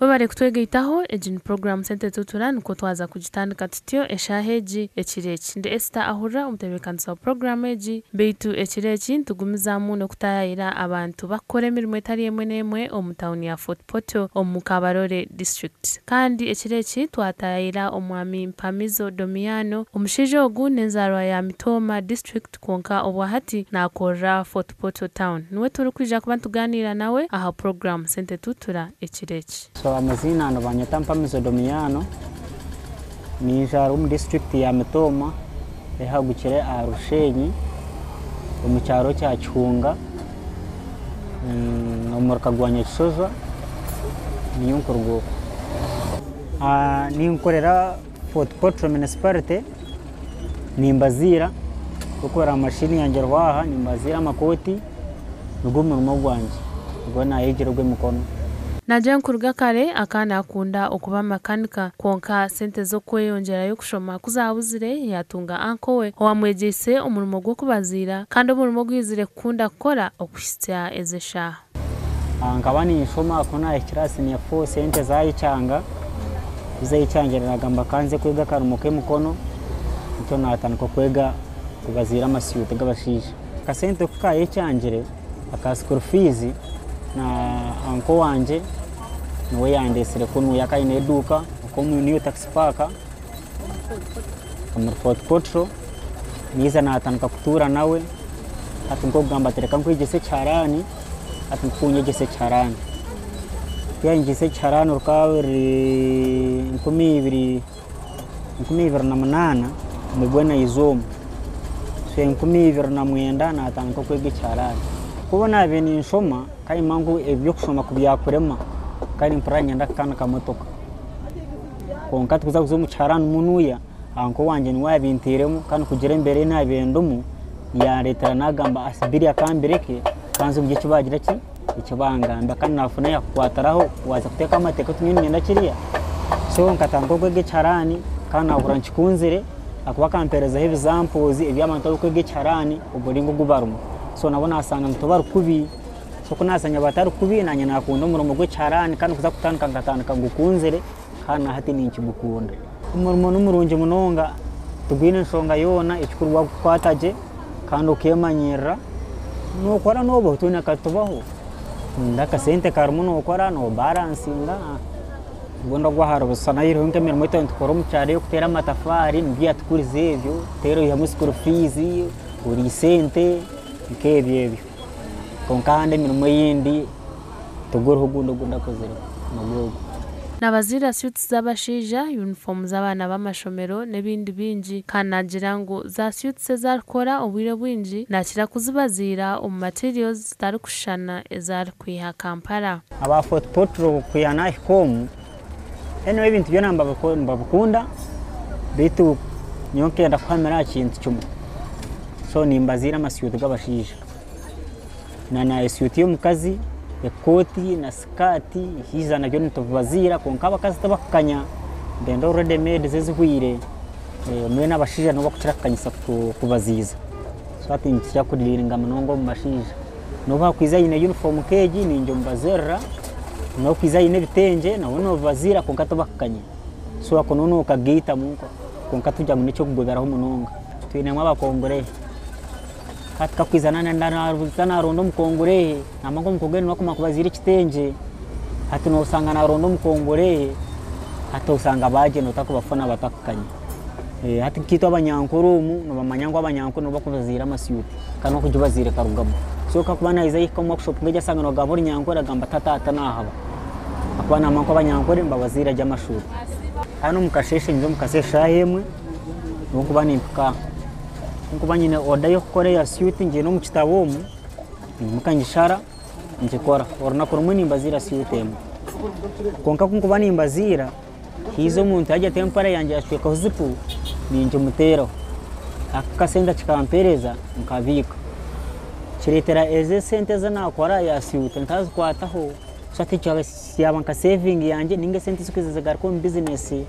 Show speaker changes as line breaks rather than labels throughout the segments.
Webare kutwegaitaho, egi ni puroguraamu Sente Tutura nikwo twaza kugitandika tutyo eshaaha egi ekiro eki. Ndi Esther Ahurira omutebeekanisa wa puroguraamu egi beitu ekiro eki nitugumizaamu n'okutaayaayira abantu bakukora emirimo etari emwe n'emwe omu tauni ya Fort Portal omu Kabarole district. Kandi ekiro eki twataayaayira omwami Mpamizo Domiano, omushaija ogu n'enzaarwa ya Mitooma district kwonka obwahati naakorera Fort Portal town. Niwe turikwija kuba nitugaaniira nawe aha puroguraamu Sente Tutura ekiro eki.
So amaziina nibanyeta Mpamizo Domiano, ninzaarwa omu disiturikiti ya Mitooma ehagukire aha Rushenyi omu kyaro kya Kihunga omu muruka gwa Nyakishoza niyo nkuruga okwo. Ninkorera Fort Portal Municipality nimbaziira ahabw'okuba mashini yangye eriho aha nimbaziira amakooti nigwo murimo gwangye ogu naayegire ogw'emikono.
Naagira ngu kuruga kare akaba naakunda okuba makanika kwonka sente z'okweyongyerayo kushoma ku zaabuzire yaatunga anko we owaamwegyeise omurimo gw'okubaziira kandi omurimo ogu yaizire kukunda kukora okuhitsya ezi eshaaha.
Nkaba ninshoma ku naahikire aha siniya fo sente zaayekyanga, ku zaayekyangire naagamba ka nze kwega akarimo k'emikono nikyo naatandika kwega kubaziira amasuuti g'abashaija. Akasente ku kaayekyangire aka school fees na uncle wangye niwe yandeetsire kunu akaba aine eduuka omu New Taxi Park omuri Fort Portal naija naatandika kutuura nawe hati nk'okugamba ati reka nkwegyese ekiharani hati nkunyegyesa ekiharani. Ku yanyegyeise ekiharani rukaba ruri 2008 nibwo naija omu. So 2009 naatandika kwega ekiharani. Ku naabaire ninshoma kandi nimanya ngu eby'okushoma ku byakurema nkaba nimpurira niinyenda kukanika motoka. Kwonka tukuza kuza omu kiharani munuya, uncle wangye niwe yaabinteiremu kandi kugira embeera ei naabaire ndimu, yandeetera naagamba ati biriya ka mbireke ka nze omuri eki baagira ki, eki bangamba kandi naafuna yaakukwatiraho waaza kuteeka amateeka oti nyowe niinyenda kiriya. So nkatandika kwega ekiharani kandi naahurira nkikunzire ahakuba akampeerezaho ebizampoozi eby'abantu abarikwega ekiharani omuringo ogu barimu. So nabo naashanga ngu tibari kubi. So ku naashanga batari kubi naanye naakunda omurimo gw'ekiharani kandi kuza kutandika nkatandika ngukunzire kandi na hati ninkigukunda. Omurimo ni murungi munonga tigwine nshonga yoona ekikuru waagukwata gye kandi okeemanyiirira, nookora noobaho twena ka tubaho, akasente karimu nookora noobaransinga obundi ogwo ahari busha hariho nk'emirimo ei twaba nitukora omu kyaro ey'okuteera amatafaari nibyo yaatukurize ebyo, oteera oihamu school fees, oriisa ente nk'ebyo ebyo. Kwonka ahandi emirimo eyindi tiguriho ogundi ogu ndakozireho nigwo ogu.
Naabaziira suits z'abashaija, yunifoomu z'abaana b'amashomero n'ebindi bingi. Kandi naagira ngu za suits ezi arikukora obwire obwingi naakira kuzibaziira omu materials zitarikushushana ezi arikwiha Kampala.
Aba Fort Portal kwiha nahika omu, anyway ebintu byona nibabikunda beitu nyowe nkenda kuhamira aha kintu kimwe, so nimbaziira amasuuti g'abashaija. Na esuuti y'omukazi, ekooti na sikaati haija nabyo nitubibaziira kwonka abakazi tibakukanya nibenda ready made ezihweire, mbwenu abashaija nibo barikukira kukanyisa kubaziiza. So hati nitukira kudiiringa munonga omu bashaija. Nobu hakwija aine yunifoomu nk'egi ningimubaziirira, nobu hakwija aine ebitengye nabwo noobibaziira kwonka tibakukanya. So ako noona okagaitamu kwonka tikugira ngu n'eky'okugoberaho munonga. Twinemu abakongore. Hati kakwija naza naronda omukongore, nambwa ngu omukongore niwe akumanya kubaziira ekitengye, hati nosanga naronda omukongore, hati osanga bagyenda otakubafuna batakukanya. Hati nkaitwe abanyankore omu nibamanya ngu abanyankore nibo bakubaziira amasuuti kandi n'okugibaziira ekarugamu. So kakuba naija ahika omu workshop nk'egi ashanga nibagamba orunyankore agamba tata nahaba ahakuba namanya ngu abanyankore nibabaziira gye amashuuti. Hanu omu kasheeshe ninza omu kasheeshe shaaha emwe nibwo nkuba nimpika aha. Ku nkuba nyine oda y'okukora eya syuti ngiine omu kitabo omu, ninyimuka ngishara ngikora. Orunaku rumwe nimbaziira syuti emwe. Kwonka ku nkuba nimbaziira, haija omuntu yaagira ati empare yangye yaacwekaho zipu, ningimuteeraho. Ako akasente kikampeereza nkabiika. Kireetera ezi esente ezi naakora ya syuti ntazikwataho, so hati kyaba nka sevingi yangye nainga esente ezirikwija zigaruka omu bizinesi.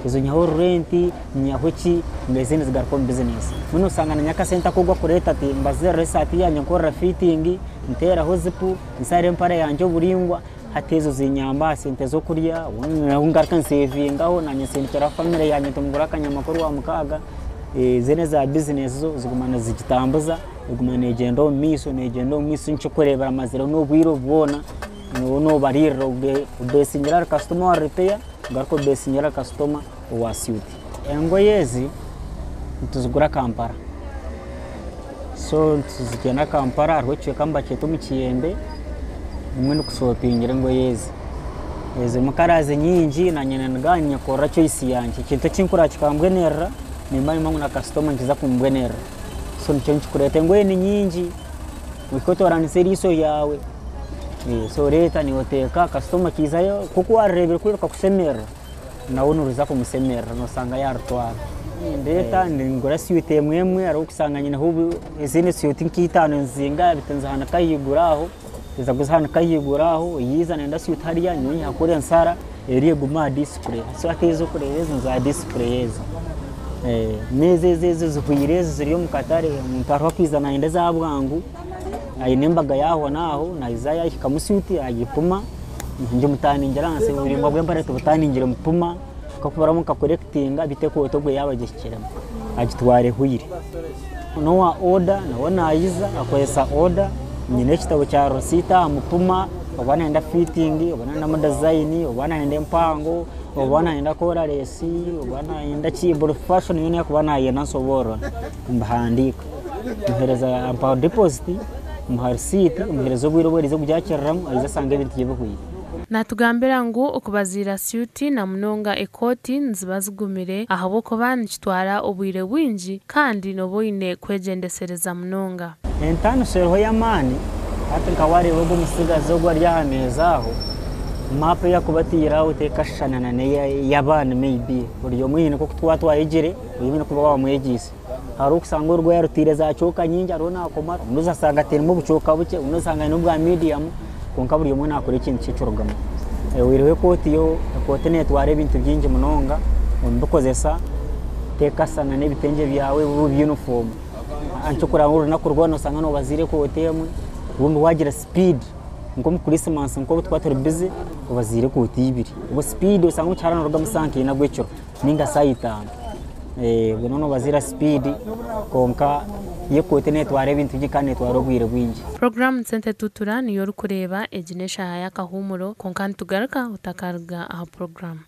Ezo nyihaho rurenti, nyihaho ki, ezindi zigaruka omu bizinesi. Mbwenu osanga naanye akasente aku ogu arikureeta ati mbazirira esaati yangye nkorera fiitingi, nteeraho zipu, nshara empare yangye oburaingwa, hati ezo zinyamba aha sente z'okurya, obundi ngaruka nsevingaho naanye nsindikira famire yangye nti mugure akanyama k'orwamukaaga, zoona eza bizinesi zo ziguma nizigitambuza, eguma neegyenda omu maisho, neegyenda omu maisho nikyo orikureebera mazire n'obwire obu bwona, nooba noobariirira obeesingira ahari kasitoma owa ripeya, ogaruke obeesingire ahari kasitoma owa syuti. Engoye ezi nituzigura Kampala, so nituzigyenda Kampala hariho ekicweka nibakyeta omu Kiyembe, nimwo ndikushopingira engoye ezi. Zirimu colours nyingi nanye ninduga aha ninyekorera choice yangye, ekintu eki nkureba kikambwenerera nimba nimanya ngu na kasitoma nikiza kumubwenerera, so nikyo nikikureeta engoye ni nyingi, ohike otooranise eriisho ryawe, so oreeta niiwe oteeka kasitoma akiizayo nk'oku waarureebire kuri rikakushemerera, nawe niruza kumushemerera noosanga yaarutwara. Nindeeta ningura syuti emwe emwe hariho okusanga nyineho ezindi syuti nk'itaano nizingaha biti nizihanika ahaiguru aho, niza kuzihanika ahaiguru aho, yaija nayenda syuti hariya nyowe nyihakore nsara eri egume aha display. So hati ezi orikureeba ezi niza display ezi. N'ezi ezi ezihweire ezi ziri omu katare omuntu hariho akwija nayenda eza bwangu, aine embaga y'aho n'aho naija yahikamu syuti agipima, ngimutaningira ahansi oburaingwa bw'empare tubutaningire mupima, nkakubaramu nkakorekitinga beitu ekooti obwo yaaba agihikiremu agitwara ehweire. N'owa oda nawe naija akozesa oda, nyine ekitabo kya risiiti aha mupima oba nayenda fiitingi, oba nayenda dizayini, oba nayenda empango, oba nayenda korareesi, oba nayenda ki, buri fashoni yoona ei arikuba nayenda nsoborora mbihandiika. Muheereza ampa dipoziti, muha risiiti, muheereza obwire obu ariija kugyakiriramu aije ashange ebintu bye bihweire.
Naatugambira ngu okubaziira syuti na munonga ekooti niziba zigumire ahabw'okuba nikitwara obwire bwingi kandi nooba oine kwegyendesereza munonga.
Entaaniso eriho y'amaani, hati nka waareeba ogwo omutsigazi ogwo ari aha meeza aho, maapu ei arikuba ataire aho tekashushana na n'ey'abaana maybe. Buri omwe haine nk'oku twaba twayegire, ori oine kuba waamwegyeise. Hariho okusanga orugoye arutaire za kyooka nyingi hariho nakomara, ondiijo osanga atairemu obukyooka bukye, ondi osanga aine obwa medium kwonka buri omwe nakora ekintu kye kirugamu. Oihireho ekooti yo, ekooti netwara ebintu bingi munonga omubikozesa tekasana n'ebitengye byawe biri uniform. Nikyo orikureeba ngu orunaku rwona osanga nobaziira ekooti emwe obundi wagira speed nk'omu Christmas nk'obu tukuba turi busy obaziire ekooti ibiri. Obwo speed osanga omu kiharani norugamu shaaha nka ina gw'ekiro ninga shaaha itaano. Obwo noba nobaziira speed kwonka yo ekooti netwara ebintu bingi kandi netwara obwire bwingi.
Puroguraamu Sente Tutura niyo orikureeba, egi n'eshaaha y'akahuumuro, kwonka nitugaruka otakaruga aha puroguraamu.